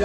Hi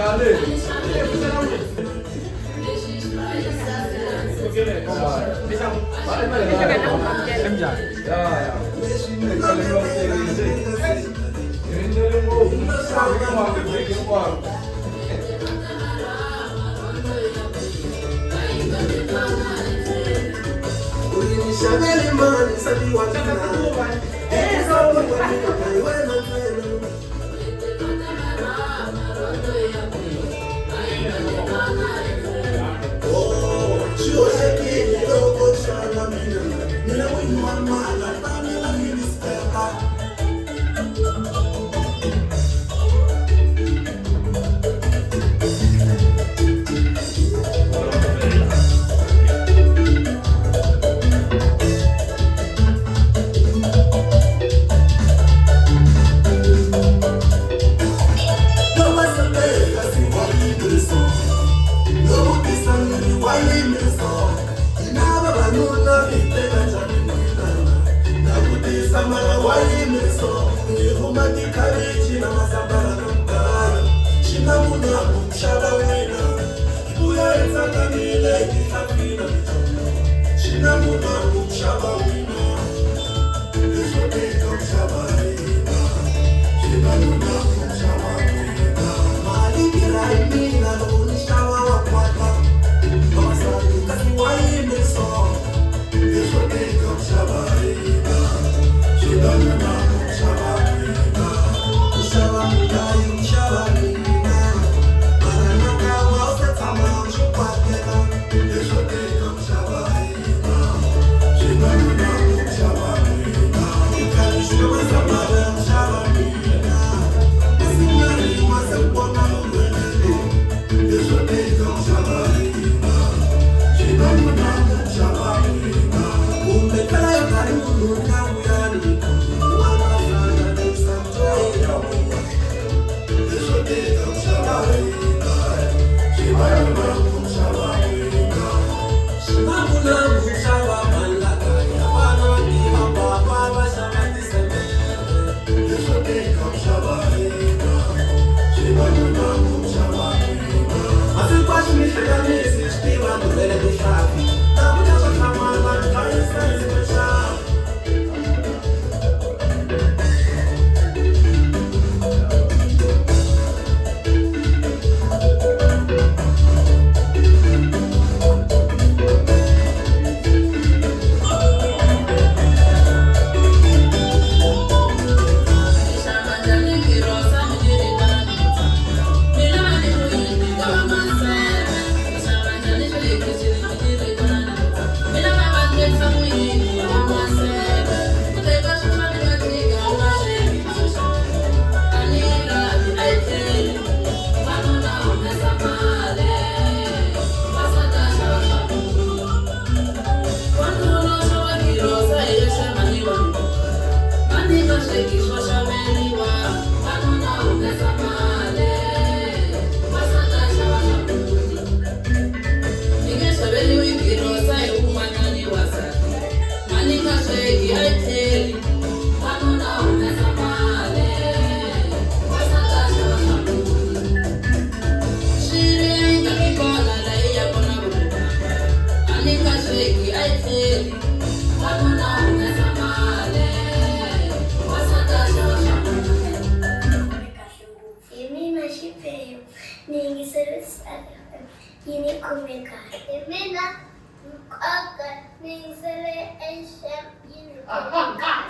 mina Xiphemu, ni yingisele Star F_M yi ni khome kahle. Hi mina Nkoka, ni yingisele H_M yi ni khome kahle.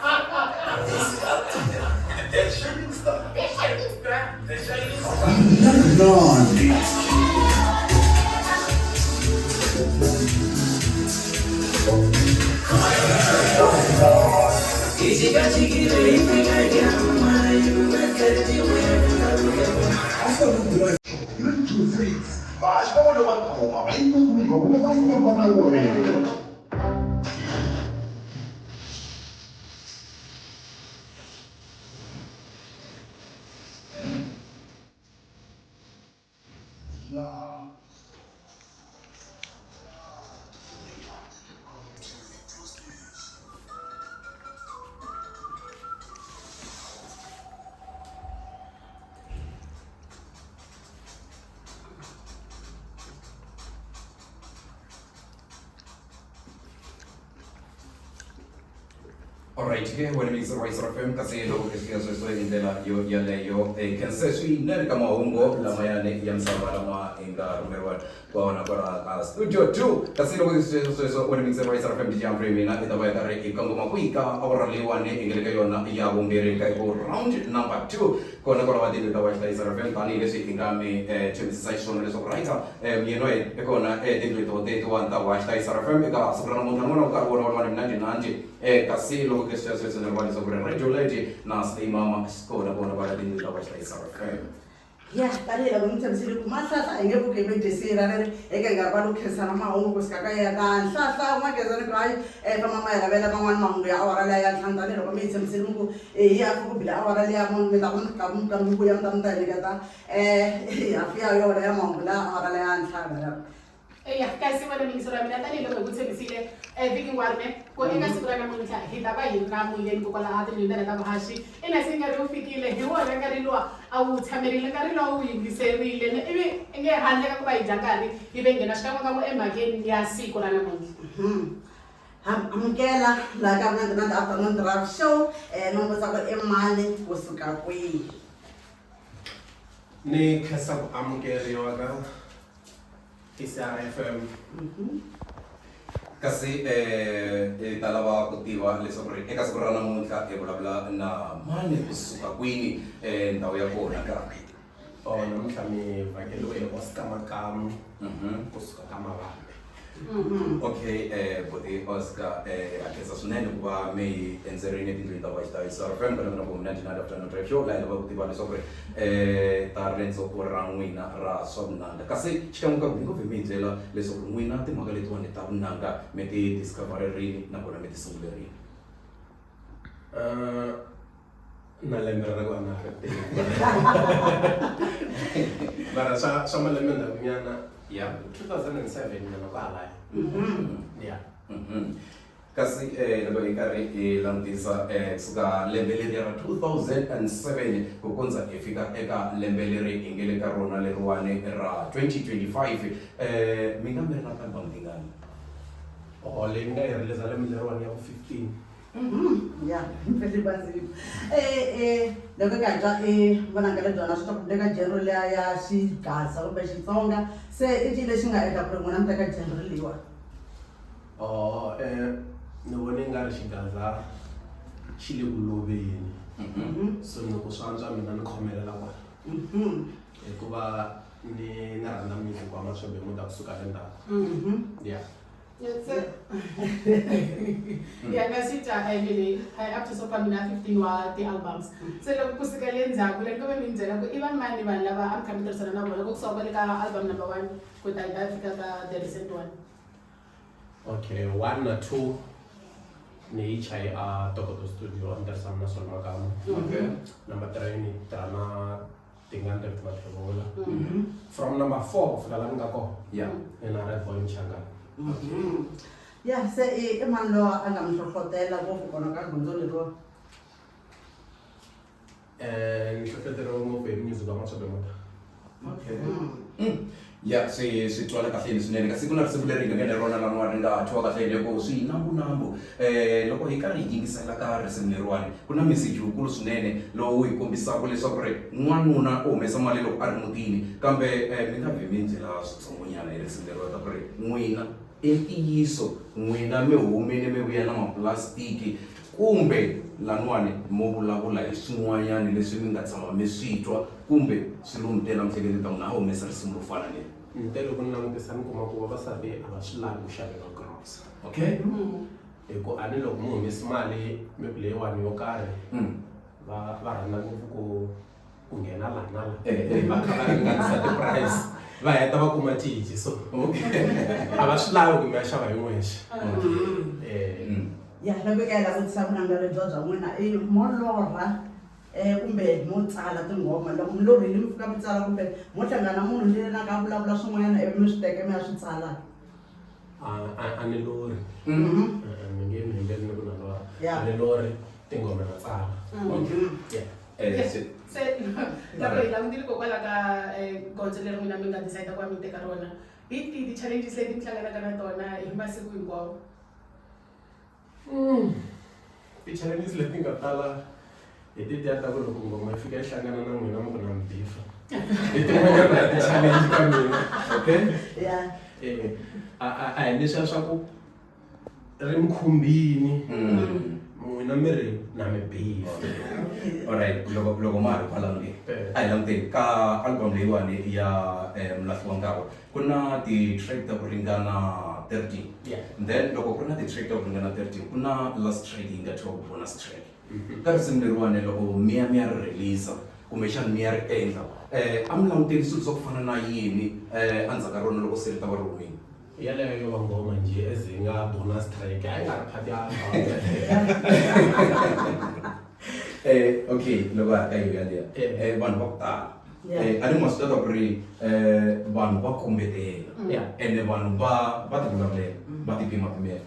Alright ke wena miyingiseri wa Isra FM, kasi loko i fika sweswo hi ndlela yo yaleyo, khense swinene ka mahungu lamayani ya misava lama hi nga rhumeriwa kona kwala ka studio 2. Kasi loko i sweswo sweswo, wena miyingiseri wa Isra FM, DJ Humphrey, mina i ta va yi karhi hi kongoma kwihi ka awara leyiwani hi nga le ka yona ya vumbirhi, ka ku round number 2 kona kwala va tindlu ta wa Isra FM, tanihileswi hi nga mi tshembisisa xiswona leswaku right muyeni wa hina i kona etindlwini to tetiwani ta wa Isra FM eka siku ra namuntlha. Ni vona nkarhi wona wona ni 1990. Kasi loko ke sweswo sweswo ni rivala leswaku ri Radio Lady na Slay Mama xi kona kona kwala tindlu ta wa Isra FM. Ya, tanihiloko mi tshembisile ku Mahlahla hi nge pfuki hi mi dyisile ri ri eka nkarhi wa ku khensana mahungu kusuka ka yena Nhlahla N'wageza ni ku hayi famba ma hi lavela man'wani mahungu ya awara liya ya ntlhanu, tanihiloko mi hi tshembisile mi ku hi hafu ku bile awara liya mi ta ku mi ka mi ka mi vuya mi ta mi ta hi nyiketa hafu ya yona ya mahungu la awara liya ya ntlhanu. Eya, kasi wena miyingiselo ya mina, tanihiloko hi ku tshembisile vhiki hinkwaro ne ku eka siku ra namuntlha hi ta va hi ri na muyeni kokwalaho tindlwini ta vuhaxi, ina se nkarhi wu fikile, hi wona nkarhi luwa a wu tshamerile, nkarhi luwa wu yingiserile ne ivi nge handle ka ku va hi dya nkarhi hi ve nghena xikan'wekan'we emhakeni ya siku ra namuntlha. Ha amukela laha ka Vunandhi Afternoon Drive Show. No vutisa ku i mani, kusuka kwihi? Ni khensa ku amukeriwa ka TCR FM. Kasi hi ta lava ku tiva leswaku ri eka siku ra namuntlha hi vulavula na mani, kusuka kwini, ndhawu ya kona ka? Oh, namuntlha mi vhakeriwe hi Oscar Makamu kusuka ka Mavambe. Okay, buti Oscar, ha khensa swinene ku va mi hi endzerini etindlwini ta Watchtower FM kana ku mina Dinada Afternoon Drive Show, laha hi lavaka ku tiva leswaku ri ta riendzo ra n'wina ra swa vunanga. Kasi xikan'wekan'we hi ngo vhe mi hi byela leswaku n'wina timhaka letiwani ta vunanga mi ti discover rini nakona mi ti sungule rini? Na lembe ra ku a na ha ri tivi, mara swa malembe ndzhakunyana ya 2007 nyana kwahalaya ya. Kasi loko hi karhi hi langutisa kusuka lembe leriya ra 2007 ku kondza hi fika eka lembe leri hi nge le ka rona leriwani ra 2025, mi nga mi ri na ti-album tingani? Oh, leyi ni nga yi release lembe leriwani ya vu 15. Ya, mpfhele loko ka twa i vonaka lebyona swi ta ku le ka genre liya ya xigaza kumbe Xitsonga, se i ncini lexi nga endla ku ri n'wina mi teka genre leyiwani? Oh, ni vone nga ri xigaza xi le ku loveni, so ni ku swi antswa mina ni khomelela kwala, hikuva ni rhandza music wa Maswebe Muta kusuka le ndzhaku ya. Ya, kasi ta leyi up to so far mina 15 wa ti-albums, se loko kusuka le ndzhaku le ni mi byela ku i va mani vanhu lava a mi kha mi tirhisana na vona ku kusuka kwale ka album number one ku ta hi ta fika ka the recent one? Okay, one na two ni yi chaye a Tokoto Studio, a ni tirhisana na Sol Makamu. Number three ni tirha na Tingani David Mathebula. From number four ku fika laha ni nga kona ni na Red Boy Mchangana. Ya, se i mani lowa a nga mi hlohlotela ngopfu kona ka gondzo leriwa? Ni hlohloteriwe ngopfu hi music wa Maswebe Mota. Okay. Ya, swi twala kahle swinene. Kasi ku na risimu leri hi nga nghena rona laniwani ri nga thyiwa kahle hi ku swi nambunambu. Loko hi karhi hi yingisela ka risimu leriwani, ku na meseji wukulu swinene lowu hi kombisaka leswaku ri n'wanuna u humesa mali loko a ri mutini. Kambe mi nga vhe mi byela switsongonyana hi risimu leriwa, ta ku ri n'wina i ntiyiso n'wina mi humile mi vuya na mapulasitiki, kumbe laniwani mo vulavula hi swin'wanyani leswi mi nga tshama mi swi twa, kumbe swi lo mi tela miehleketweni ta n'wina a humesa risimu ro fana leri? Ni te loko ni langutisa ni kuma ku vavasati a va swi lavi ku xaveriwa grosa. Hi ku a ni loko mi humesi mali mi ku leyiwani yo karhi, va rhandza ngopfu ku nghena laha na laha, va kha va ringanisa ti-price, va heta va kuma cinci, so a va swi lavi ku mi ya xava hi n'wexe. Ya, loko ka hi langutisa vunanga lebyiwa bya n'wina, i mo lorha kumbe mo tsala tinghoma? Loko mi lorhile mi fika mi tsala, kumbe mo hlangana na munhu le na ka vulavula swin'wanyana ivi mi swi teka mi ya swi tsala? A ni lorhi. Ni nge mi hembeli ni ku na lorha. A ni lorhi, tinghoma na tsala. Yeah. Se loko hi langutile kokwala ka gondzo leri n'wina mi nga decide ku va mi teka rona, hi tihi ti-challenges leti mi hlanganaka na tona hi masiku hinkwawo? Ti-challenges leti nga tala hi tetiya ta ku loko ngoma yi fika yi hlangana na n'wina mi ku na mi bifa. Hi tin'wanyana ta ti-challenge ka mina. Okay. Yeah. Eh, a hi leswiya swa ku ri mi khumbini n'wina mi ri na mi bifa. Alright, loko ma ha ri kwalano ke. A hi languteni ka album leyiwani ya Mulahli wa Nkarhi ku na ti-track ta ku ringana 13. Yeah. Then loko ku ri na ti-track ta ku ringana 13 ku na last track yi nga thyiwa ku bonus track. Ka risimu leriwani loko mi ya mi ya ri release kumbexana mi ya ri endla a mi languteli swilo swa ku fana na yini endzhaku ka rona loko se ri ta va ri humile? Yaleyo yo va nghoma njhe as hi nga bonus track a yi nga ri part ya album. Okay, loko ha ri ka yo yaliya vanhu va ku tala a ni ma swi tiva ku ri vanhu va kombetela ene vanhu va ti vulavulela va ti pimapimela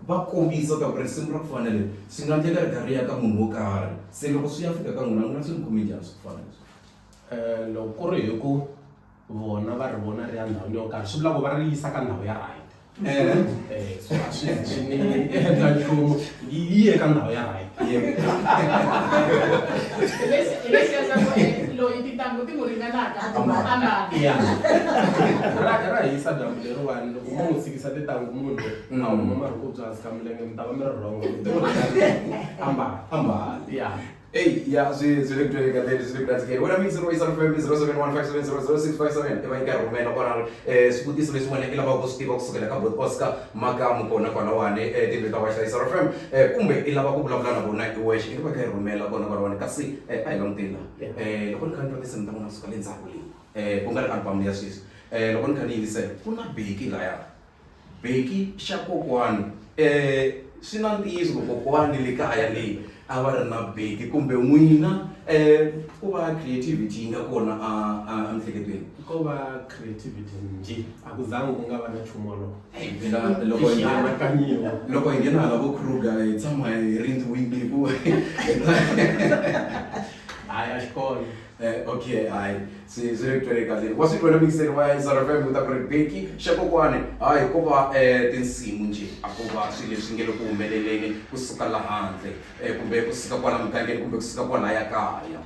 va kombisa ta ku risimu ra ku fana leri swi nga endleka ri kha ri ya ka munhu wo karhi se loko swi ya fika ka n'wina n'wina swi mi khome njhani swi ku fana leswi? Loko ku ri hi ku vona va ri vona ri ya ndhawini yo karhi swi vula ku va ri yisa ka ndhawu ya right. So a swi swi ni endla nchumu yi ye ka ndhawu ya right. Hi leswiya swa ku loyi tintangu ti n'wi ringanaka a mbala. Ya ra hisa dyambu leriwani loko mo n'wi tshikisa tintangu munhu a huma marhukubya hansi ka milenge mi ta va mi ri wrong ti n'wi ringana a mbala. A mbala. Ya. Eyi ya swi swi le ku tweni kahleni swi le ku nandzikeni wena mixer wa Isar FM 0715700657 i va yi karhi rhumela kwalano swivutiso leswi wena i lavaka ku swi tiva kusukela ka Bot Oscar Makamu kona kwalawani tindlu ta wa Isar FM kumbe i lava ku vulavula na vona i wexe i nga va kha yi rhumela kona kwalawani kasi a hi languteni la loko ni kha ni twa tinsimu ta vona kusuka le ndzhaku le ku nga ri album ya sweswi loko ni kha ni yingisela ku na beki laya Beki xa kokwani swi na ntiyiso ku kokwani le kaya le a va ri na beki kumbe n'wina ku va creativity yi nga kona a a emiehleketweni? Ko va creativity njhe a ku zangi ku nga va na nchumu wolowo. Phela loko hi anakanyiwa. Loko hi nghena hala vo Kruger hi tshama hi rindziwile hi ku Hayi a xi kona. Okay hayi swi swi le ku tweni kahle wa swi twa na mixer wa Isar FM ku ta ku ri beki xa kokwani hayi ko va tinsimu njhe a ko va swilo leswi nge le ku humeleleni kusuka la handle kumbe kusuka kwala mugangeni kumbe kusuka kwalaya kaya.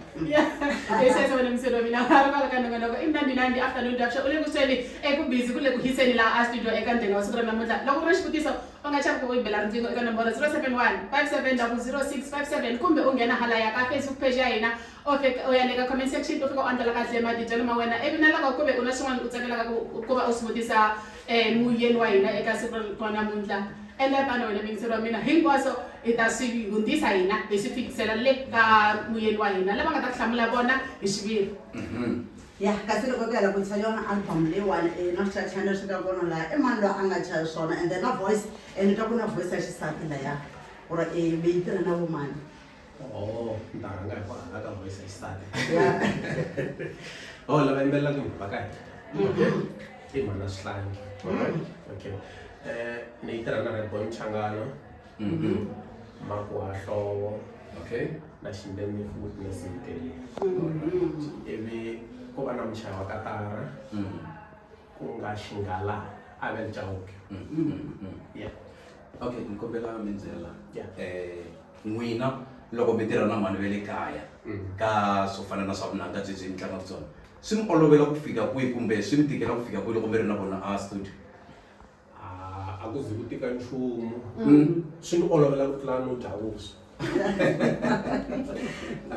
Leswi wena mixer wa mina a ri kwala ka nongonoko i mnandi nandi afternoon drive show u le ku sweni eku busy ku le ku hiseni laha a studio eka ndzhenga wa siku ra namuntlha loko u ri na xivutiso U nga chavi ku hi bela riqingho eka nomboro 071 5700 657 kumbe u nghena halaya ka Facebook page ya hina u fika u ya le ka comment section u fika u andlala kahle matitwelo ma wena ivi na loko ku ve u na swin'wana u tsakelaka ku va u swi vutisa muyeni wa hina eka siku ra namuntlha endla tano wena muyingiseri wa mina hinkwaswo hi ta swi hundzisa hina hi swi fikisela le ka muyeni wa hina lava nga ta ku hlamula vona hi xiviri. Ya kasi loko ku hela ku chaya yona album leyiwani na swichayachayani leswi nga kona laha i mani loyi a nga chaya swona and then na voice ni twa ku na voice ya xisati laya or mi yi tirha na vo mani. Oh ni ta rhanga hi ku rhanga ka voice ya xisati. Oh lava yimbelelaka hi va ka hina. Okay i mhana Swihlangi. Okay ni yi tirha na Red Boy Mchangana. Makuwa Hlovo. Okay. Na Xindeni Witness Mteli. Ivi ku va na muchayi wa katara ku nga Xingala Abel Chauke. Yeah. Okay, ni kombela mi byela. Yeah. N'wina loko mi tirha na mhani va le kaya ka swo fana na swa vunanga byebyi mi tlangaka byona swi mi olovela ku fika kwihi kumbe swi mi tikela ku fika kwihi loko mi ri na vona a studio? A ku zi ku tika nchumu swi ni olovela ku tlula no dya vuswa. A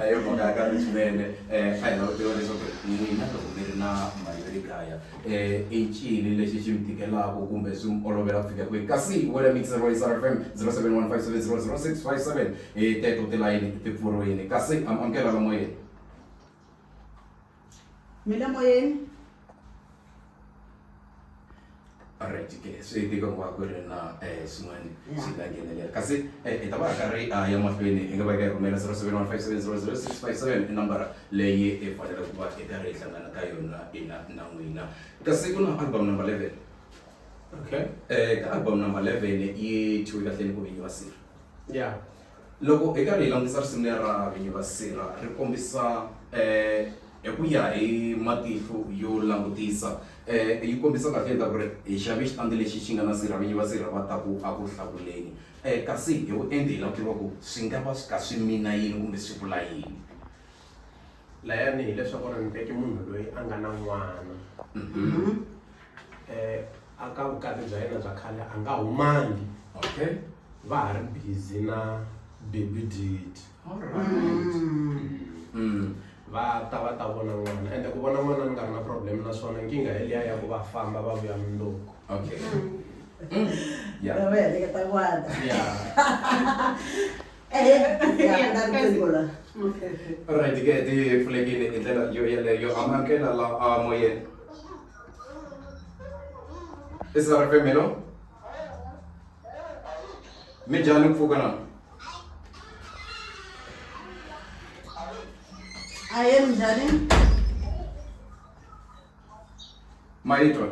hi mhaka ya kahle swinene a hi lava ku tiva leswaku n'wina loko mi ri na mali ya le kaya i ncini lexi xi mi tikelaka kumbe swi mi olovela ku fika kwihi kasi wena mixer wa Isar FM 0715700657 hi teto tilayini ti pfuriwile kasi am amukela la moyeni. Mi le moyeni. Alright ke swi tika ku va ku ri na swin'wana swi nga nghenelela kasi hi ta va hi karhi a ya mahlweni hi nga va hi rhumela 0715700657 i nambara leyi hi fanele ku va hi karhi hi hlangana ka yona ina na n'wina kasi ku na album number 11 Okay. Ka album number 11 yi thyiwe kahleni ku vinyi va sirha. Yeah. Loko hi karhi hi langutisa risimu leri ra vinyi va sirha ri kombisa hi Hi ku ya hi matihlo yo langutisa yi kombisa kahle ta ku ri hi xave xitandi lexi xi nga na sirha vinyi va sirha va ta ku a ku hlakuleni kasi hi vuenti hi lava ku tiva ku swi nga va swi kha swi mina yini kumbe swi vula yini. Layani hileswaku ri ni teke munhu loyi a nga na n'wana a ka vukati bya yena bya khale a nga humangi okay va ha ri busy na baby daddy alright va ta va ta vona n'wana ende ku vona n'wana ni nga ri na problem na swona nkingha yeliya ya ku va famba va vuya mundzuku okay yeah va heleketa n'wana yeah Alright ke ti pfulekile hi ndlela yo yeleyo amukela la a moyeni SRFM hello minjhani ku pfuka na Aye minjhani ma yi twa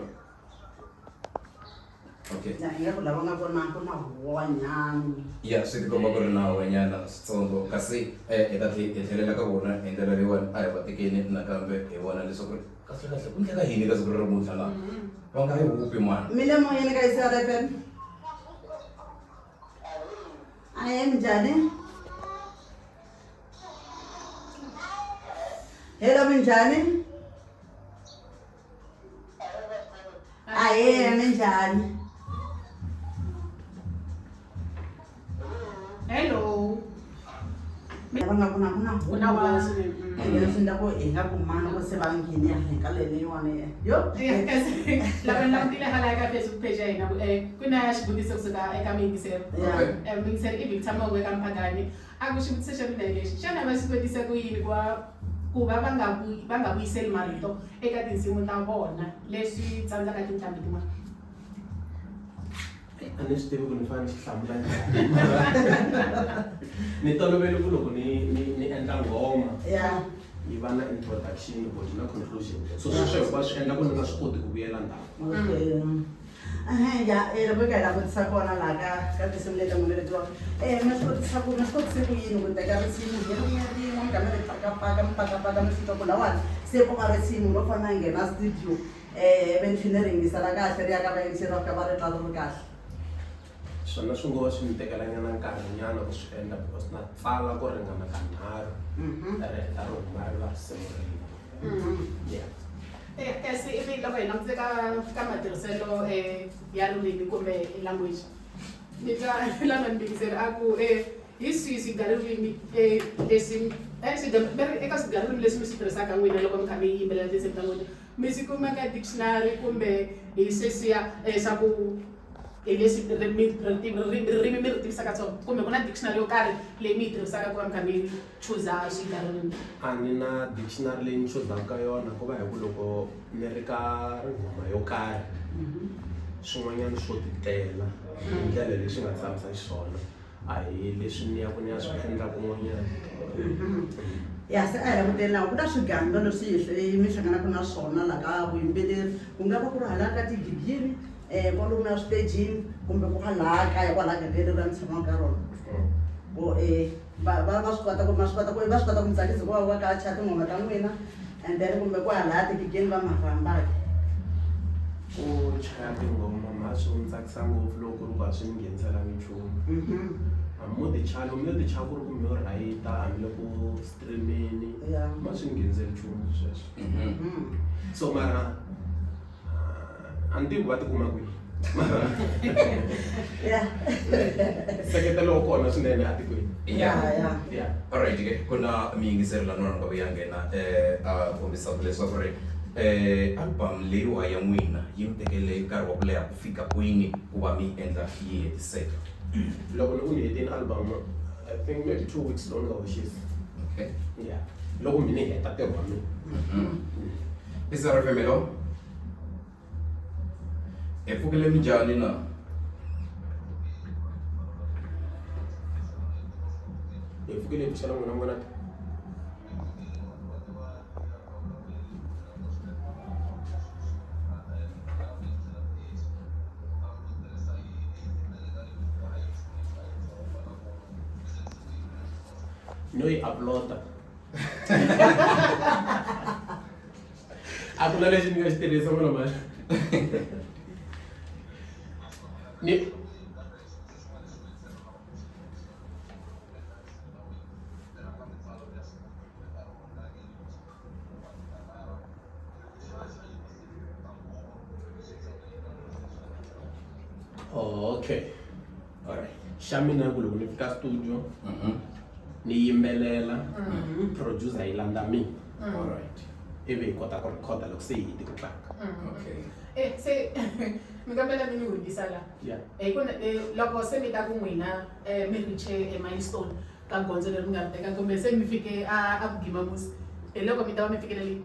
okay Ya ingaku lava nga vona ku na huwanyana ya swi tikomba ku ri na huwanyana switsongo kasi hi ta tlhe hi tlhelela ka vona hi ndlela leyiwani a hi va tekeni nakambe hi vona leswaku ri kahle kahle ku endleka yini ka siku ra namuntlha la va nga yi hupi mani mi le moyeni ka ICRFM aye minjhani hello minjhani Ahee, minjhani? Hello. Va nga ku na ku na Ku na huwa swinene. Ende swi endla ku hi nga kumani ku se va nghene hi ka leyiwani yo. Lava ni langutile hala eka Facebook page ya hina ku ku na xivutiso kusuka eka muyingiseri. Yeah. Muyingiseri i Victor Mongwe ka Mphakani. A ku xivutiso xa mina hi lexi, xana va swi kotisa ku yini ku va ku va va nga va nga vuyiseli marito eka tinsimu ta vona leswi tsandzaka tinqambi tin'wana? A ni swi tivi ku ni fanele ni xi hlamula njhani. Ni tolovele ku loko ni ni ni endla nghoma Yeah. yi va na introduction body na conclusion so sweswo hinkwaswo swi endla ku ni nga swi koti ku vuyela ndzhaku. Okay. Ehe, ya loko hi ka hi langutisa kona laha ka ka tinsimu leti n'wina letiwa mi swi kotisa ku mi swi kotise ku yini ku teka risimu hi rin'we rin'we mi karhi mi ri pakapaka mi pakapaka mi swi twa ku lawani se ko va risimu ro fana na nghena studio ve ni tlhela ni ri yingisela kahle ri ya ka vayingiseri va fika va ri twa ri ri kahle. Swona swi ngo va swi ni tekelanyana nkarhinyana ku swi endla because na tsala ku ringana kanharhu ri heta ri huma ri va risimu rin'we. Yeah. Kasi ivi loko hi langutise ka ka matirhiselo ya ririmi kumbe language ni twa lama ni yingisela a ku hi swihi swigaririmi leswi eka swigaririmi leswi mi swi tirhisaka n'wina loko mi kha mi yimbelela tinsimu ta n'wina mi swi kuma ka dictionary kumbe hi sweswiya swa ku hi leswi ririmi mi ri tivisaka swona kumbe ku na dictionary yo karhi leyi mi yi tirhisaka ku va mi kha mi chuza swigaririmi? A ni na dictionary leyi ni chuzaka ka yona ku va hi ku loko ni ri ka nghoma yo karhi swin'wanyana swo titela hi ndlela leyi swi nga tshamisa xiswona a hi leswi ni ya ku ni ya swi endla kun'wanyana. Ya se a hi languteni laha ku na swigandlo leswi hi mi hlanganaka na swona laha ka vuyimbeleri ku nga va ku ri hala ka tigigini kwalomu ya switejini kumbe ku hala kaya kwala gangeni leri mi tshamaka ka rona ku va va va swi kota ku ma swi kota ku va swi kota ku mi tsakisa hikuva va ka cha tinghoma ta n'wina and then kumbe ku hala tigigini va ma rhambaka. Ku chaya tinghoma mha swi ni tsakisa ngopfu loko ku ri ku a swi ni ngheniselangi nchumu. Hambi mo ti chaya loko mi lo ti chaya ku ri ku mi yo rhayita a mi le ku stream-eni ma swi ni ngheniseli nchumu sweswo. So mara a ni tivi ku va tikuma kwihi mara nseketelo wa kona swinene a tikweni. Yeah. Alright ke ku na miyingiseri la nwana nga ya nghena a kombisaka leswaku ri album leyiwa ya n'wina yi mi tekele nkarhi wa ku leha ku fika kwini ku va mi endla yi hetiseka? Loko ni ku ni hetini album I think maybe 2 weeks loko ni nga hoxisi. Okay. Yeah. Loko mi ni heta ntirho wa mina. SRFM hello. Hi pfukile minjhani na? Hi pfukile hi pfuxela n'wina n'wana. No yi upload-a. A ku na lexi ni nga xi tirhisa n'wina mani ni. Oh, okay. Alright. Xa mina ku loko ni fika studio ni yimbelela producer yi landza mina. Alright. Ivi hi kota ku rhekhoda loko se hi hete ku tlanga. Okay. Se mi kombela mi ni hundzisa la. Yeah. Ku loko se mi ta ku n'wina mi reach-e milestone ka gondzo leri mi nga ri teka kumbe se mi fike a vugimamusi hi loko mi ta va mi fikelelile.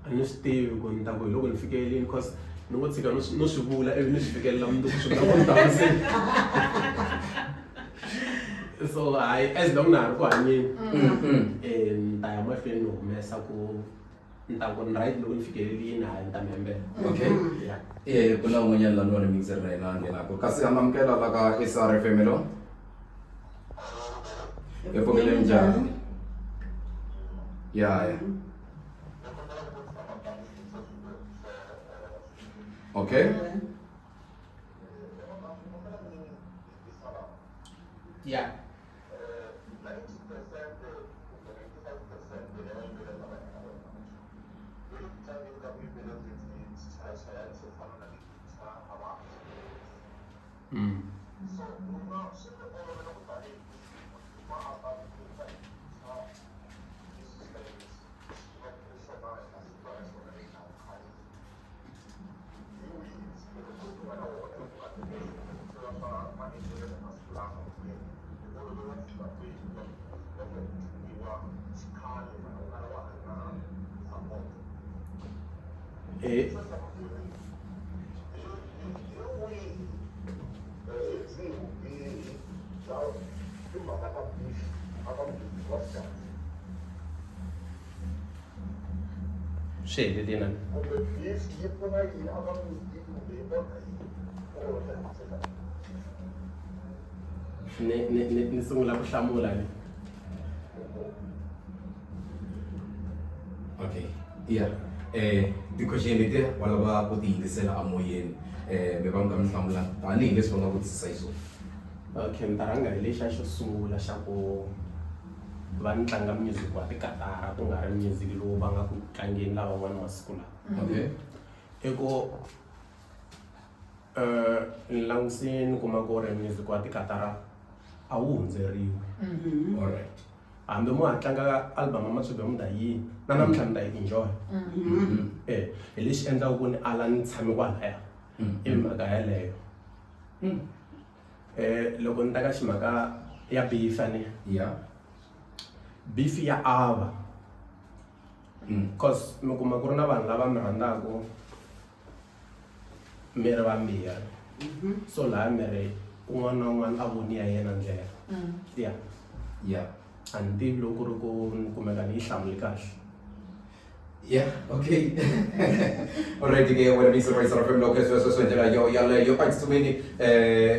A ni swi tivi ku ni ta ku hi loko ni fikelelini cause ni ngo tshika no swi vula ivi ni swi fikelela mundzuku swi vula ku ni ta va se. So hayi as long na ha ri ku hanyeni ni ta ya mahlweni ni humesa ku ni ta ku ni right loko ni fikelelini hayi ni ta mi hembela. Okay. Yeah. Ku na un'wanyana la ni mixer na yena a nghenaka kasi a amukela la ka SRFM lo. Hi pfukile njhani? Ya ya. Okay. Yeah. Swi helele na? Ni ni ni ni sungula ku hlamula ni. Okay. Yeah. Ti-question letiya wa lava ku ti yingisela amoyeni mi va mi kha mi hlamula tanihileswi va nga vutisisa xiswona. Okay, ni ta rhanga hi lexiya xo sungula xa ku va ni tlanga music wa tikatara ku nga ri music lowu va nga ku tlangeni lavan'wana masiku lawa. Okay. I ku ni langusini ni kuma ku ri music wa tikatara a wu hundzeriwi. Alright. Hambi mo ha tlanga album ya Matshobe mi ta yini na namuntlha mi ta yi enjoy. Hi lexi endlaka ku ni ala ni tshame kwalaya i mhaka yeleyo. Loko ni ta ka ximhaka ya beef ni. Yeah. Beef ya ava. Cause mi kuma ku ri na vanhu lava mi rhandzaka mi ri vambirhi. So laha mi ri un'wana na un'wana a voni ya yena ndlela. Yeah. Yeah. A ni tivi loko ku ri ku ni kumeka ni yi hlamuli kahle. Yeah, okay. Alright, ke wena mixer wa SRFM loko sweswo swi ndlela yo yaleyo a hi tsutsumeni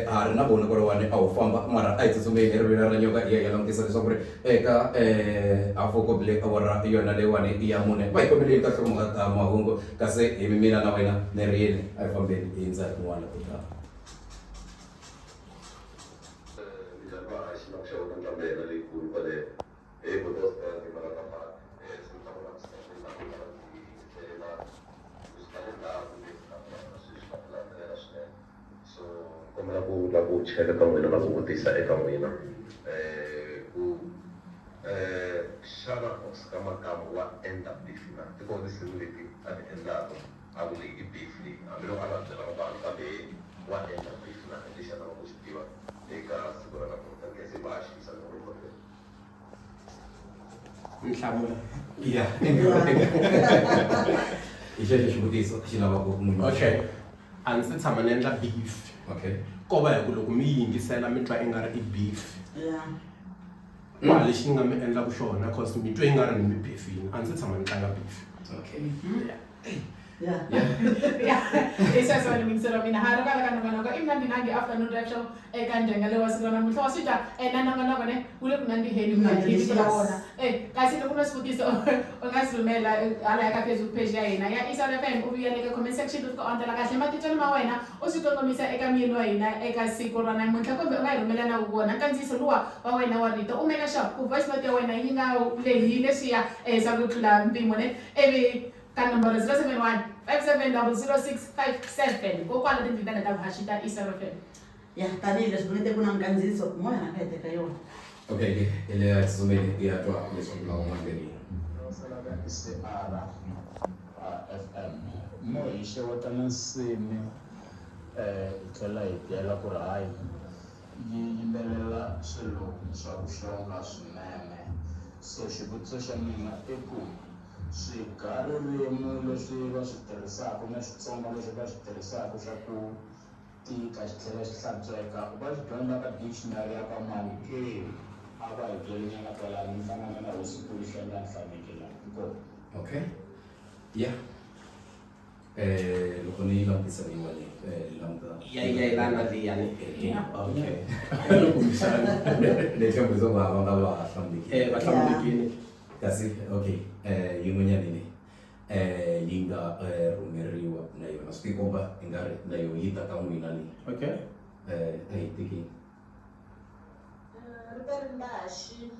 ha ri na vona kwalawani a wu famba mara a hi tsutsumeni hi rivilo ra nyoka hi ya hi ya langutisa leswaku ri eka afokobile awara yona leyiwani ya mune va hi kombeleni ka nhlokomhaka ta mahungu kasi hi mina na wena ni ri yini a hi fambeni hi hindza hi kun'wana ko tala. Minjhani vahaxi na ku xava ka nqambi ya hina leyikulu kwale eBottelsberg Mhalamhala ndzi hlamula ku sungula ku yingisela leswi nga le ndzhaku leswi nga kona sweswi na ku landzelela swinene so ni kombela ku la ku cheka ka n'wina na ku vutisa eka n'wina ku xana Oscar Makamu wa endla beef na ti kona tinsimu leti a ti endlaka a ku leyi i beef leyi hambiloko a nga byelanga vanhu kambe wa endla beef na hi lexi a lavaka ku xi tiva eka siku ra namuntlha ni khensa va xiyisa ni ri Nhlamulo. Yeah. Hi xexo xivutiso xi lavaka munhu. Okay. A ndzi se tshama ni endla beef. Okay. Ko va hi ku loko mi yingisela mi twa i nga ri i beef. Yeah. Kwala lexi ni nga mi endlaka xona cause mi twe i nga ri ni mi beefini. A ndzi se tshama ni tlanga beef. Okay. Yeah. Ya, hi sweswo ni mingiselo wa mina ha ri kwala ka nongonoko i mnandi nandi afternoon drive show eka ndyangu lowu wa siku ra namuntlha wa swi twa na nongonoko ne wu le ku nandziheni ku ya hi vito ra wona. Kasi loko u na swivutiso u nga swi rhumela hala ka Facebook page ya hina ya Isol FM, u vuya le ka comment section u fika u andlala kahle matitwelo ma wena u swi kongomisa eka muyeni wa hina eka siku ra namuntlha, kumbe u nga hi rhumela na wona nkandziyiso luwa wa wena wa rito, u make sure ku voice note ya wena yi nga lehi leswiya swa ku tlula mpimo ne, ivi ka nomboro 071 5700657 kokwala tindlwini ta vuhaxi ta Isol FM. Ya, tanihileswi ku te ku na nkandziyiso moya na ka hi teka yona. Okay, hi le tsutsumeni hi ya twa leswaku lawa mandleni. Ka ICR FM mo hi xeweta na nsimi, hi tlhela hi byela ku ri hayi, yi yimbelela swilo swa ku xonga swinene. So xivutiso xa mina i ku swigaririmi leswi va swi tirhisaka na Xitsonga lexi va xi tirhisaka xa ku tika xi tlhela xi hlantsweka, va xi dyondza ka dictionary ya ka mani ke? A va hi byelenyana kwalano. Ni hlangana na hosikulu Hlengani Hlameke laha, inkomu. Okay, yeah, loko ni langutisa leyiwani, languta Ya yelana liyani. Okay. Ni tshemba leswaku va nga va hlamulekile. Va hlamulekile. Kasi okay, yin'wanyana leyi yi nga rhumeriwa na yona, swi tikomba i nga ri na yona yi ta ka n'wina leyi. Okay. A hi tekeni. Ri ta ri mbaxi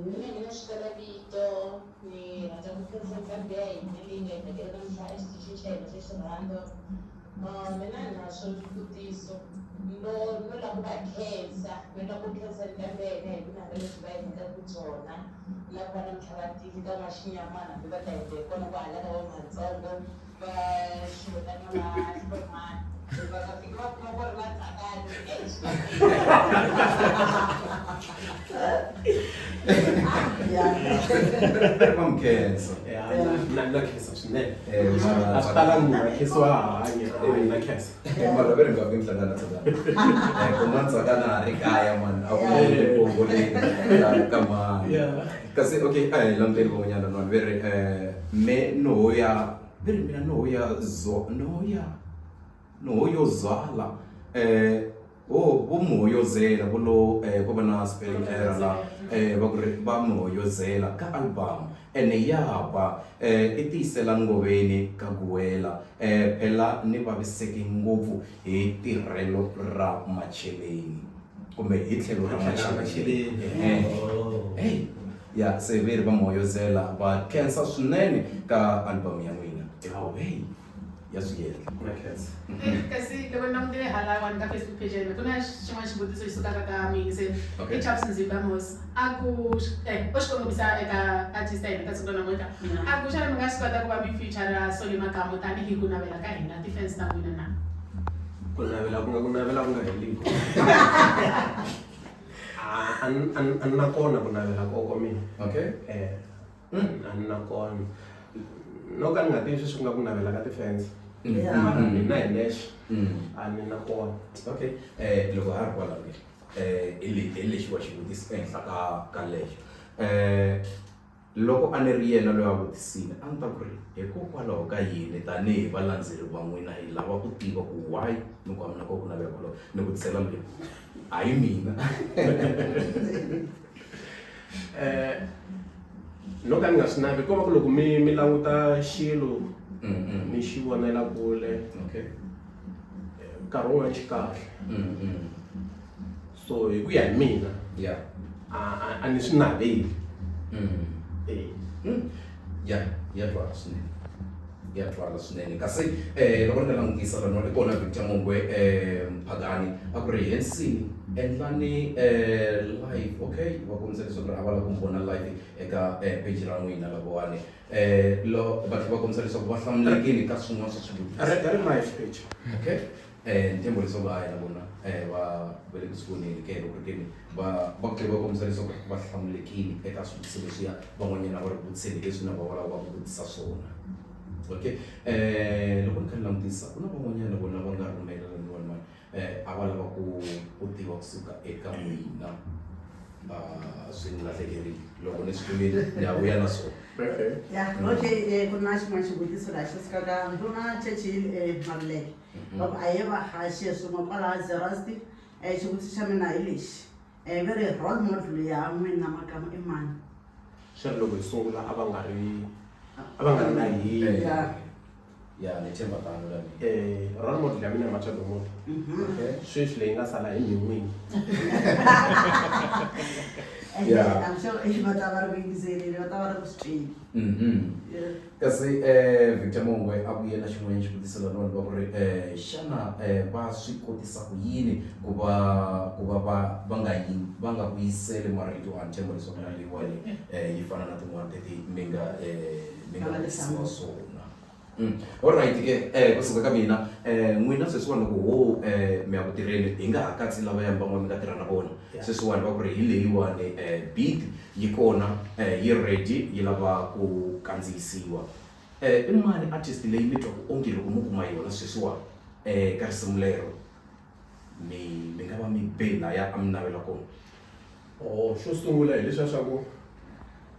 mina hi na xitala vito, ni rhandza ku khensa nqambi ya hina leyi nga hi tekela namuntlha exitichini xa hina xa xirhando. Mina ni na swo swivutiso, no lava ku va khensa, no lava ku khensa nqambi ya hina hi vunanga lebyi va hi nyikaka byona na ku va namuntlha va tile ka N'waxinyamana, hambi va ta hi kona kwahala ka va Matsongo va xota na va Hlomani, va nga fiki va kuma ku ri va tsakani. Va mi khensa. Na khensa swinene. A swi talangi munhu a khensiwa a hanya. Na khensa. Mara ve ri nga vi mi hlangana Tsakana, ku nga Tsakana a ri kaya mani, a ku kongoleni ka mani. Kasi okay, a hi languteni van'wanyana vanhu ve ri me no ya, ve ri mina no ya zo no ya no yo zwala, o vo muhoyozela vo lo, ko va na spelling error la, va ku ri va muhoyozela ka album ene ya ba, i tiyisela ngoveni ka guwela, phela ni vaviseke ngopfu hi tirhelo ra macheleni kumbe hi tlhelo ra macheleni. Hey, ya se ve ri va muhoyozela, va khensa swinene ka album ya n'wina, hikuva hey, ya swi endla. Na khensa. Kasi loko ni langutile halawani ka Facebook page ya hina, ku na xin'wana xivutiso xi sukaka ka muyingiseri. I Chaps Nzimba Mos, a ku u xi kongomisa eka artist ya hina ka siku ra namuntlha, a ku xana mi nga swi kota ku va mi feature Solly Makamu tanihi ku navela ka hina ti-fans ta n'wina na? Ku navela ku nga ku navela ku nga heliku. A ni na kona ku navela koko mina. Okay. A ni na kona, no ka ni nga tivi sweswi ku nga ku navela ka ti-fans, mara mina hi nexe a ni na kona. Okay, loko ha ri kwalaho ke, hi lexiwa xivutiso ehenhla ka lexo, loko a ni ri yena loyi a vutisile, a ni ta ku ri hikokwalaho ka yini tanihi valandzeri va n'wina hi lava ku tiva ku why mi ku a mi na ku navela kwalaho. Ni vutisela loyi, hayi mina. No ka ni nga swi navi, ko va ku loko mi languta xilo mi xi vonela kule, nkarhi wun'wani xi kahle. So hi ku ya hi mina, a ni swi naveli. Ya, ya twala swinene, ya twala swinene. Kasi loko ni nga langutisa lano i kona Victor Mongwe, Mphagani a ku ri hensini endlani live. Okay, va kombisa leswaku ri a va lava ku mi vona live eka page ra n'wina lavawani, lo va tlhela va kombisa leswaku va hlamulekile ka swin'wana swa swivutiso. Ri live page. Okay, ni tshemba leswaku hayi na vona va va le ku swi voneni ke, loko ri keni va tlhela va kombisa leswaku va hlamulekile eka swivutiso leswiya van'wanyana va ri vutiseni leswi na va va lava ku vutisa swona. Okay, loko ni kha ni langutisa, ku na van'wanyana vona va nga rhumela laniwani mani, a va lava ku tiva kusuka eka n'wina. Swi ni lahlekerile loko ni swi kumile ni ya vuya na swona. Okay. Ya, okay, ku na xin'wana xivutiso laha xi sukaka ndhuna Churchill Maluleke. Va ku a ye vahaxi swin'we kwalaha Zeerust. Xivutiso xa mina hi lexi. Va ri role model ya n'wina Makamu i mani? Swi ri loko hi sungula a va nga ri a va nga ri na hina. Ya. Ya, ni tshemba tano na mina. Role model ya mina i Machado Moto. Okay. Sweswi leyi nga sala hi min'wini. Yeah. I'm sure va ta va ri ku yingiseleni, va ta va ri ku swi tweni. Yeah. Kasi Victor Mongwe a vuye na xin'wanyana xivutiso laniwani va ku ri xana va swi kotisa ku yini ku va ku va va va nga yi va nga vuyiseli marito a ni tshemba leswaku na leyiwani yi fana na tin'wani leti mi nga mi nga Va nga vutisiwa hlamula. swona. Alright ke kusuka ka mina n'wina sweswiwani loko ho mi ya ku tirheni hi nga ha katsi lavaya van'wana mi nga tirha na vona. Sweswiwani va ku ri hi leyiwani beat yi kona yi ready yi lava ku kandziyisiwa. I mani artist leyi mi twaku onge loko mo kuma yona sweswiwani ka risimu lero mi mi nga va mi be laya a mi navela kona? Oh, xo sungula hileswiya swa ku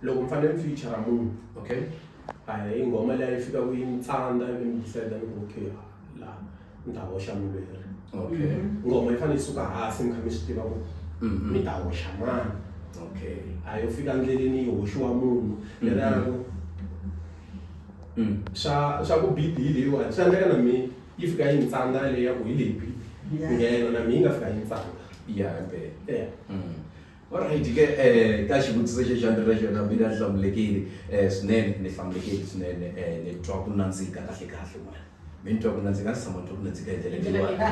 loko mi fanele mi feature munhu, Okay. a hi nghoma liya yi fikaka yi ni tsandza ivi ni decide ni ku okay la ni ta hoxa mulweri. Okay. Nghoma yi fanele yi suka hansi mi kha mi swi tiva ku mi ta hoxa mani. Okay. A yo fika ndleleni yi hoxiwa munhu leriya ra ku swa ku beat hi leyiwani swi endleka na mi yi fika yi ni tsandza leyi ya ku hi leyi beat nghena na mi yi nga fika yi ni tsandza. Ya himpela. Yeah. Alright ke ka xivutiso xexo a ni ri na xona mina ni hlamulekile swinene ni hlamulekile swinene ni twa ku nandzika kahle kahle mani. Mi ni twa ku nandzika a ndzi tshama ni twa ku nandzika hi ndlela leyiwani. A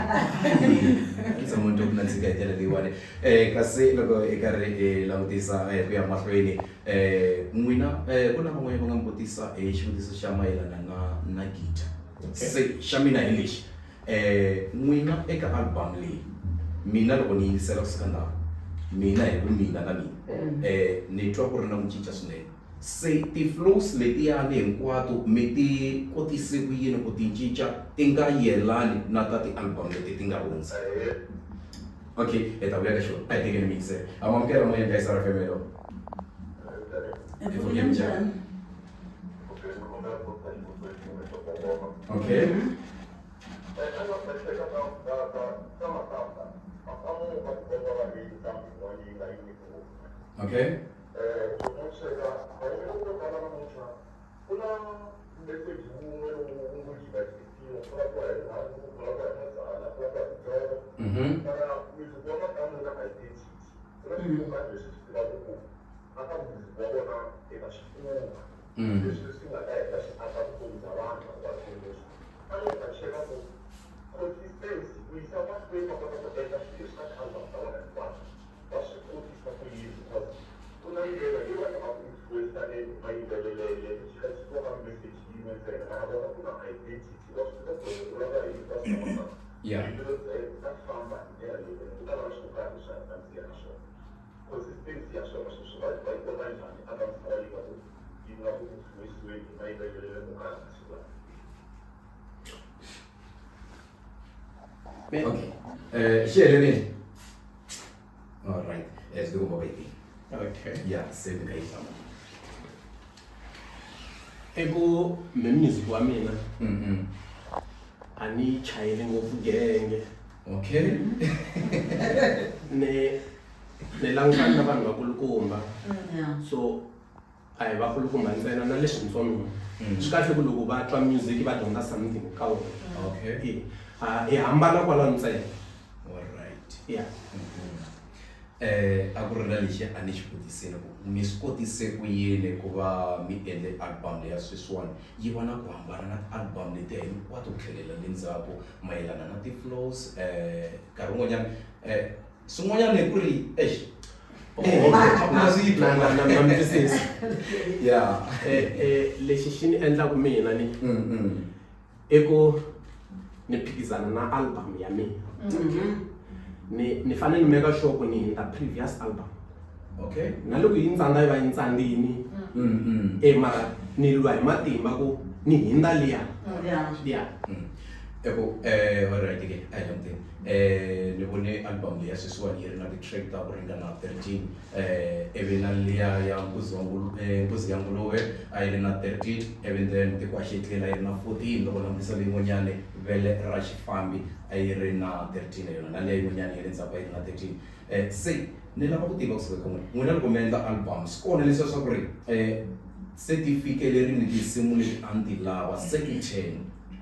ndzi tshama ni twa ku nandzika hi ndlela leyiwani. Kasi loko hi karhi hi langutisa ku ya mahlweni n'wina ku na van'wanyana va nga mi vutisa hi xivutiso xa mayelana na na guitar. Se xa mina hi lexi n'wina eka album leyi mina loko ni yingisela kusuka ndzhaku mina hi vu mina na mina ni twa ku ri na ku cinca swinene. Se ti-flows letiyani hinkwato mi ti kotise ku yini ku ti cinca ti nga yelani na ta ti-album leti ti nga hundza? Okay, hi ta vuya ka xona. A hi tekeni mi yingisela. Ha mi amukela moyeni ka SR FM, hello. Hi pfukile njhani? Okay. Okay. Yeah. Okay. Xi helerile? All right. Swi tikomba va yi Okay. Yeah, se mi nga yi hlamula. I ku me music wa mina a ni chayeli ngopfu genge. Okay. Ni langutana na vanhu vakulukumba. So a hi vakulukumba ntsena na leswintsongo. Swi kahle ku loko va twa music va dyondza something ka wona. Okay. Hi hambana kwala ntsena. All right. Yeah. A ku ri na lexi a ni xi vutisile ku mi swi kotise ku yini ku va mi endle album leya sweswiwani yi va na ku hambana na ti-album letiya hinkwato ku tlhelela le ndzhaku mayelana na ti-flows nkarhi wun'wanyana swin'wanyana hi ku ri exi na swi twa. Na mi twisisa. Yeah. Lexi xi ni endlaku mina ni i ku ni phikizana na album ya mina. Ni fanele ni make sure ku ni hundza previous album. Okay. Na loko yi ntsandza yi va yi ntsandzini. Mara ni lwa hi matimba ku ni hundza liya. Yeah. Yeah. I ku alright ke a hi languteni ni vone album leyi ya sweswiwani yi ri na ti-track ta ku ringana 13 ivi na liya ya nkuzi wa nkuzi ya nguluve a yi ri na 13 ivi then tiko a xi tlela yi ri na 14 loko langutisa leyin'wanyani vele ra xifambi a yi ri na 13 na yona na leyi yin'wanyana ya le ndzhaku a yi ri na 13 se ni lava ku tiva kusuka ka n'wina n'wina loko mi endla album swi kona leswiya swa ku ri se ti fikelerile tinsimu leti a ni ti lava se i 10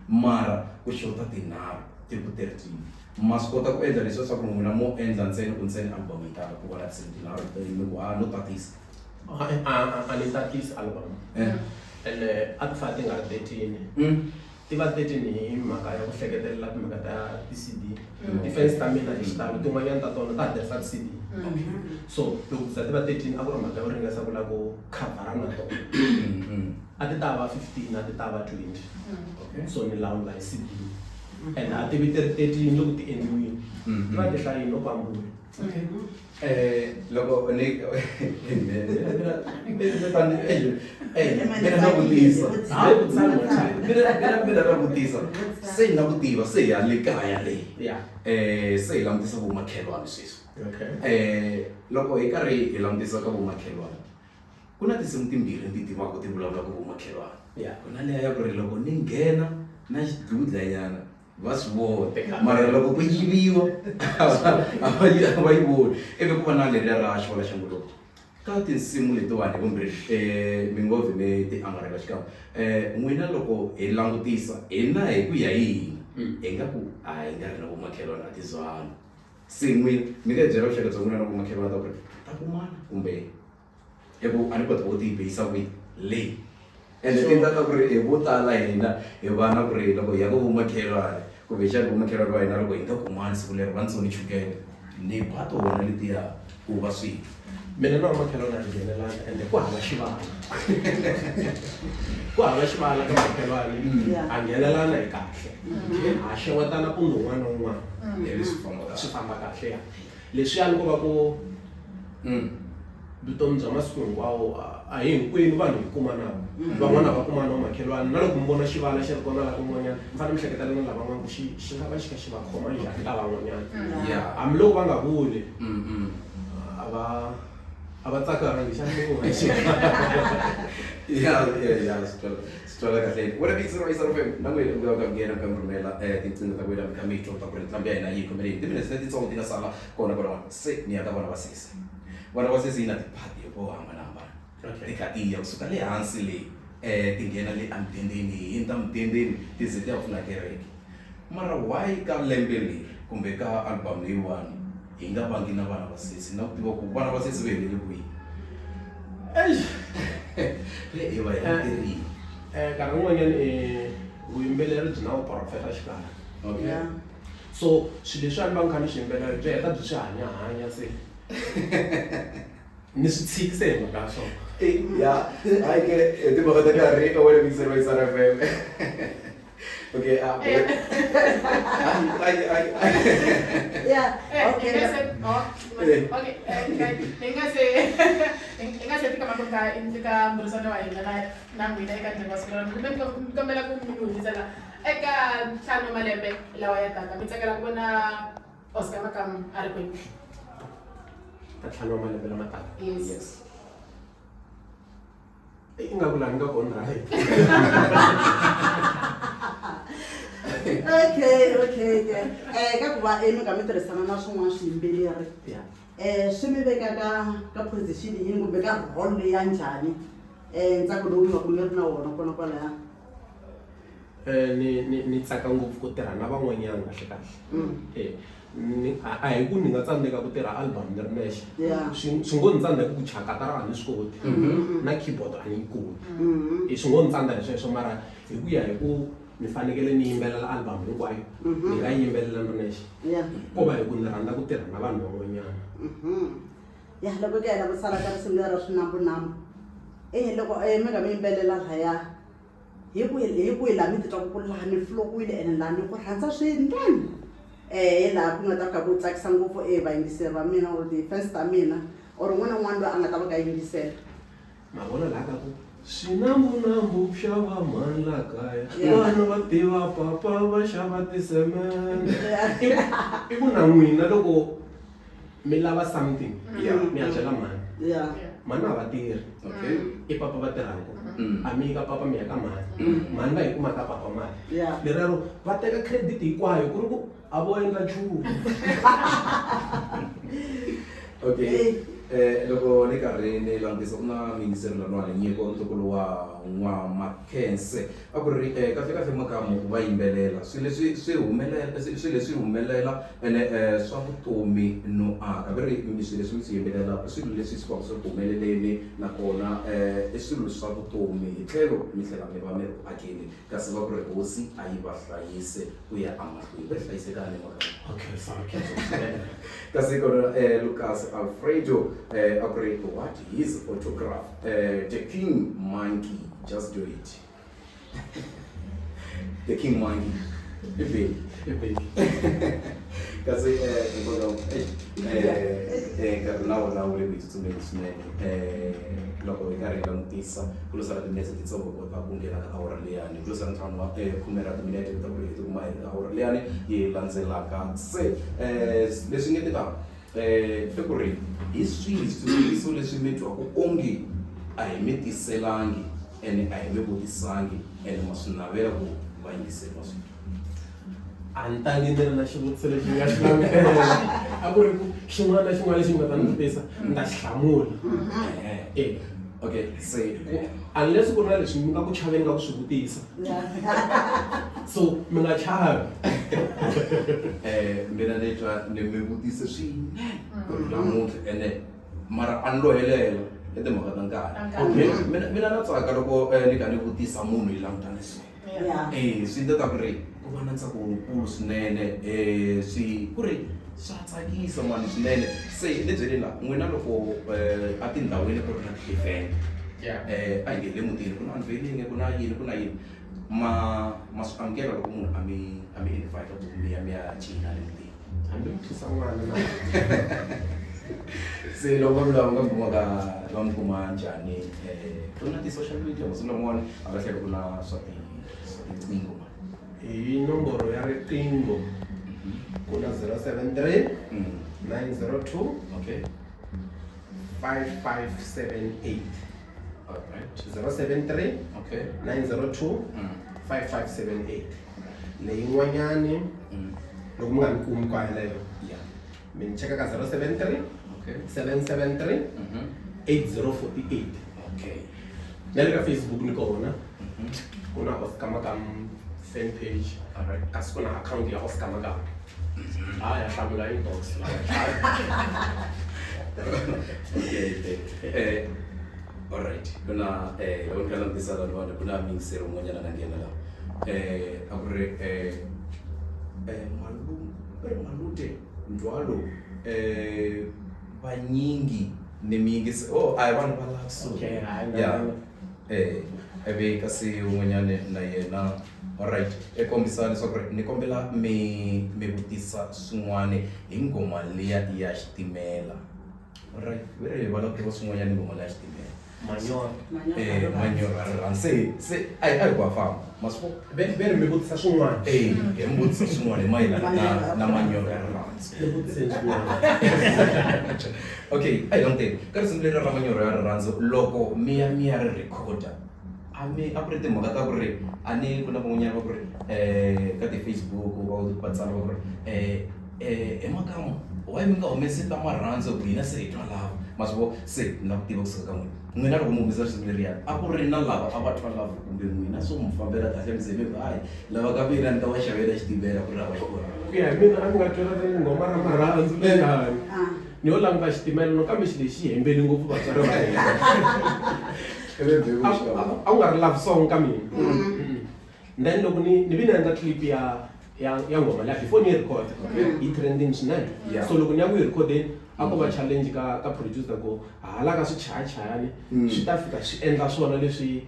mara ku xota tinharhu ti ku 13 ma swi kota ku endla leswiya swa ku n'wina mo endla ntsena ku ntsena album yi tala ku va na tinsimu tinharhu mi ku ha no tatisa. A ni tatisi album ene a ti fanele ti nga ri 13 ti va 13 hi mhaka ya ku hleketelela timhaka ta ti-C_D ti-fans ta mina hi xitalo tin'wanyana ta tona ta ha tirhisa ti-C_D so loko ku za ti va 13 a ku ri mhaka yo ringesa ku lava ku khavhara na tona a ti ta va 15 a ti ta va 20 so ni lawula hi C_D and a ti vi ti ri 13 loko ti endliwile ti va ti hlayini loko ambule. Loko ni mina na vutisa mina na vutisa se na ku tiva se ya le kaya leyi se hi langutisa vomakhelwani sweswi loko hi karhi hi langutisa ka vomakhelwani ku na tinsimu timbirhi ni ti tivaka ti vulavulaka vomakhelwani ku na leya ya ku ri loko ni nghena na xidludlanyana va swi vona mara loko ku yiviwa a va yi a va yi voni ivi ku va na leriya ra xivala xa nguluve ka tinsimu letiwani hi vumbirhi mi ngo vhe mi ti angarhela xikan'we n'wina loko hi langutisa hina hi ku ya hi hina hi nga ku a hi nga ri na vomakhelwani a ti zwani se n'wina mi nga hi byela vuxaka bya n'wina na vomakhelwani ta ku ri ta kumana kumbe hi ku a ni koti ku ti beyisa kwihi leyi ende ti endla ta ku ri hi vo tala hina hi va na ku ri loko hi ya ka vomakhelwani kumbexani vomakhelwani va hina loko hi nga kumani siku leri va ntsoni chukele ni ba tona letiya ku va swi Mina na vamakhelwani a hi nghenelana ende ku hava xivala ku hava xivala ka makhelwani ha nghenelana hi kahle ha xewetana kumbe un'wana na un'wana ivi swi famba kahle swi famba kahle ya leswiyani ko va ku vutomi bya masiku hinkwawo a hi hinkwenu vanhu hi kumanaka van'wana va kumana vamakhelwani na loko mi vona xivala xi ri kona la kun'wanyana mi fanele mi hleketela na lavan'wana ku xi xi nga va xi kha xi va khoma njhani lavan'wanyana hambiloko va nga vuli a va a va tsakangi xa ya ya ya swi twala swi twala kahle wena bixi ra isar fm na n'wina mi nga nghena mi kha mi rhumela tinqingho ta ku wena mi kha mi twa ta ku ri nqambi ya hina yi khomeleni timinetse letitsongo ti nga sala kona kwalaho se ni ya ka vana va sesi vana va sesi yi na tiphati hi ku hambanahambana ti kha ti ya kusuka le hansi le ti nghena le emudendeni hi hundza mudendeni ti ze ti ya pfuna kereke mara why ka lembe leri kumbe ka album leyiwani hi nga vangi na vana va sesi na ku tiva ku vana va sesi va helele kwihi Eish. Le hi va hi tirhile Nkarhi wun'wanyana vuyimbeleri byi na vuporofeta xikarhi okay Yeah. So swilo leswiya ni va ni kha ni swi yimbelela byi heta byi swi hanya hanya se ni swi tshiki se hi mhaka ya swona. Ya hayi ke hi timhaka ta karhi wena mixer wa Isara FM. Okay, ah, ay ay ay. Yeah, okay. Okay, hi nga se hi nga se fika mahlweni ka ka mbhurisano wa hina na na n'wina eka ndyangu wa siku ra kumbe ni kombela ku mi hundzisela Eka ntlhanu wa malembe lawa ya taka, mi tsakela ku vona Oscar Makamu a ri kwihi? Ka ntlhanu wa malembe lama taka? Yes. Yes. Ingaku laha ni nga kona right. Okay, okay, okay. Ka ku va mi nga mi tirhisana na swin'wana swiyimbeleri. Yeah. Swi mi veka ka ka position yini kumbe ka role ya njhani? Ntsako lowu mi va ku mi ri na wona kona kwalaya. Ni ni ni tsaka ngopfu ku tirha na van'wanyana kahle kahle ni a hi ku ni nga tsandzeka ku tirha album ni ri nexe swi swi ngo ni tsandzeka ku chaya katara a ni swi koti na keyboard a ni yi koti swi ngo ni tsandza hi sweswo mara hi ku ya hi ku ni fanekele ni yimbelela album hinkwayo ni nga yi yimbelela ni ri nexe ko va hi ku ni rhandza ku tirha na vanhu van'wanyana. Ya loko ku ya la ku sala ka risimu lera swinambunambu e loko mi nga mi yimbelela laya. Hi kwihi hi kwihi laha mi titwaka ku laha ni flow-ile ene laha ni ku rhandza swinene hi laha ku nga ta fika ku tsakisa ngopfu e vayingiseri va mina or ti-fans ta mina or un'wana na un'wana loyi a nga ta va ka yingisela. Ma vona laha ka ku Swinambunambu swa va mhani la kaya vana va tiva papa va xava tisemende i ku na n'wina loko mi lava something mi ya byela mhani mhani a va tirhi i papa va tirhaka a mi yi ka papa mi ya ka mhani mhani va yi kuma ka papa mali lerero va teka credit hinkwayo ku ri ku a vo endla nchumu. Okay loko ni karhi ni langutisa ku na muyingiseri laniwani Nyiko ntukulu wa N'wamakhense a ku ri kahle kahle Makamu va yimbelela swilo leswi swi humelela swilo leswi humelela ene swa vutomi no aka ve ri swilo leswi mi swi yimbelela i swilo leswi swi va swi ri ku humeleleni nakona i swilo swa vutomi hi tlhelo mi tlhela mi va mi ri ku akeni. Kasi va ku ri Hosi a yi va hlayise ku ya emahlweni. Va hlayisekani makaya. Okay, so okay. Kasi kona Lucas Alfredo a ku ri what his autograph the king monkey just do it. The king monkey. I baby. I baby. Kasi hikwalaho nkarhi na wona wu le ku hi tsutsumeni swinene loko hi karhi hi langutisa ku lo sala timinetse titsongo ku kota ku nghena ka awara liyani ku lo sala ntlhanu wa khume ra timinete ku ta ku ri hi tikuma hi ri ka awara liyani yi landzelaka se leswi nge te ta i ku ri hi swihi swivutiso leswi mi twaku onge a hi mi tiselangi ene a hi mi vutisangi ene ma swi navela ku vayingiseri va swi twa. A ni tangi ni ri na xivutiso lexi ni nga xi langutela a ku ri ku xin'wana na xin'wana lexi mi nga ta ni vutisa ni ta xi hlamula e okay se ku unless ku ri na leswi mi nga ku chaveni ka ku swi vutisa so mi nga chavi. Mina ni twa ni mi vutise swinene ku ri namuntlha ene mara a ni lo helela i timhaka ta nkarhi. Okay. Mina na tsaka loko ni kha ni vutisa munhu hi langutane so. Yeah. Swi endla ta ku ri ku va na ntsako wukulu swinene swi ku ri swa tsakisa mani swinene se ni byeleni la n'wina loko a tindhawini ku ri na ti-event a hi nge le mutini ku na unveiling ku na yini ku na yini ma ma swi amukela loko munhu a mi a mi invite ku mi ya mi ya cina le mutini. Hambi mi thusa n'wana na. Se loko va lava nga mi kumaka va mi kuma njhani ku na ti-social media masiku lamawani a va tlhela ku na swa ti swa tiqingho mani. Hi nomboro ya riqingho ku na 073 902 5578. All right. 073 902 5578. Leyin'wanyani loko mi nga ni kumi kwa yeleyo mi ni cheka ka 073 773 8048. Okay. Na le ka Facebook ni kona ku na Oscar Makamu fan page. Alright. Kasi ku na account ya Oscar Makamu. A ya hlamula inbox. Okay. Alright. Ku na loko ni kha langutisa laniwani ku na miyingiseri wun'wanyana a nga nghena la a ku ri malume va ri malute ndzhwalo vanyingi ni mi yingisi oh a hi vanhu va la kusuhi. Okay, hayi, Yeah. na- Ivi kasi wun'wanyani na yena alright i kombisa leswaku ri ni kombela mi mi vutisa swin'wani hi nghoma liya ya xitimela. Alright ve ri va lava ku tiva swin'wanyana hi nghoma liya ya xitimela. Manyoro. Manyoro ya rirhandzu se se a hi a hi ku ha famba ma swi vona. Ve ri mi vutisa swin'wana. Hi mi vutisa swin'wana hi mayelana na na manyoro ya rirhandzu. Mi vutiseni swin'wana. Okay a hi languteni ka risimu leri ra manyoro ya rirhandzu loko mi ya mi ya ri record-a a mi a ku ri timhaka ta ku ri a ni ku na van'wanyana va ku ri ka ti-Facebook va va tsala va ku ri he Makamu why mi nga humesi ta marhandzu ku hina se hi twa lava ma swi vona se ni lava ku tiva kusuka ka n'wina n'wina loko mi humesa risimu leriya a ku ri na lava a va twa lava kumbe n'wina swo mi fambela kahle mi ze mi ku hayi lava ka mina ni ta va xavela xitimela ku ri hava xikolo. Ku ya hi mina a ni nga twela nghoma ra marhandzu leyani ni yo languta xitimela no kambe xilo lexi xi hembele ngopfu vatswari va hina. A ku nga ri love song ka mina. Then loko ni ni vi ni endla clip ya ya ya nghoma liya before ni yi record yi trending swinene. So loko ni ya ku yi recordeni a ko va challenge ka ka producer ku hala ka swichayachayani swi ta fika swi endla swona leswi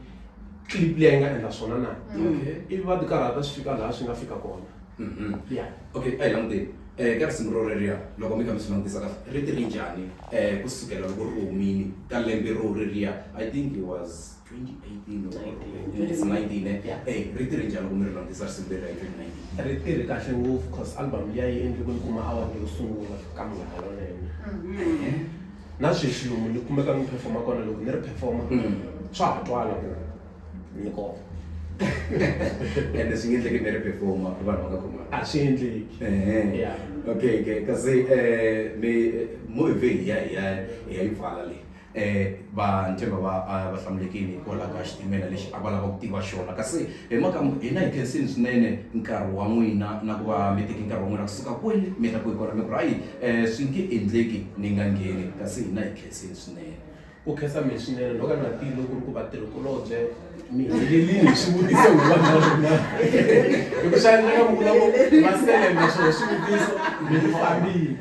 clip liya yi nga endla swona na. Ivi va ti karhata swi fika laha swi nga fika kona. Yeah. Okay, a hi languteni. Ka risimu ro reriya loko mi kha mi swi langutisa kahle ri tirhe njhani kusukela loko ri humile ka lembe ro reriya I think it was 2018 or it's 19 eh Yeah. Ri tirhe njhani loko mi ri langutisa risimu leri ra hi 2019? Ri tirhe kahle ngopfu cause album liya yi endle ku ni kuma award yo sungula ka Munghana Lonene. Na sweswi lomu ni kumeka ni performa kona loko ni ri performa swa ha twala ku ni kona. Ende swi nge endleki mi ri performa vanhu va nga khomanga. A swi endleki. Yeah. Okay, kasi mi mo hi vhe hi ya hi ya hi ya yi pfala leyi. Va ni tshemba va va hlamulekile hikwalaho ka xitimela lexi a va lava ku tiva xona kasi hi makamu hina hi khensini swinene nkarhi wa n'wina na ku va mi teke nkarhi wa n'wina kusuka kwele mi ta ku hi kona mi ku ri hayi swi nge endleki ni nga ngheni kasi hina hi khensini swinene. Ku khensa mehe swinene no ka ni nga tivi loko ku ri ku vatirhikulobye mi helelini hi swivutiso un'wana na un'wana hi ku swa endleka mi vula ku va sele na swona swivutiso mi ni fambile.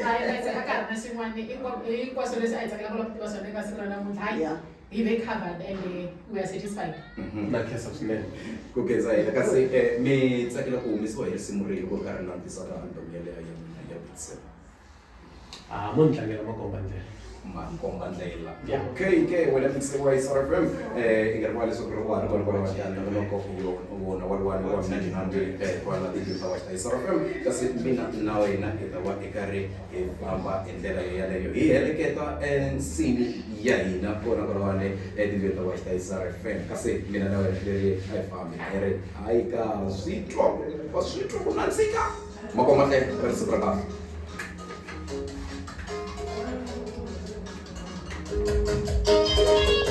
Hayi guys, a ka ha ri na xin'wana hinkwaswo leswi a hi tsakela ku lava ku tiva swona eka siku ra namuntlha. Hayi, Yeah. hi ve covered and we are satisfied. Na khensa swinene. Ku khensa hina kasi mi tsakela ku humesiwa hi risimu rihi loko ri karhi langutisa ka album yaleyo ya n'wina ya Vitsela? Ah, mo ni tlangela makomba ndlela. Makomba ndlela. Yeah. Okay, ke wena mixi wa Isara FM i nga rivala leswaku ri wa ri kona kwala ka nongonoko yo wona wa wani wa mina Jinandi kwala tindlu ta wa Isara FM kasi mina na wena hi ta va eka ri hi famba hi ndlela yaleyo hi heleketa nsimi ya hina kona kwalawani etindlwini ta wa Isara FM kasi mina na wena leri a hi fambi hi ri hayi ka swi twa wa swi twa ku nandzika makomba ndlela ri siku ra kahle.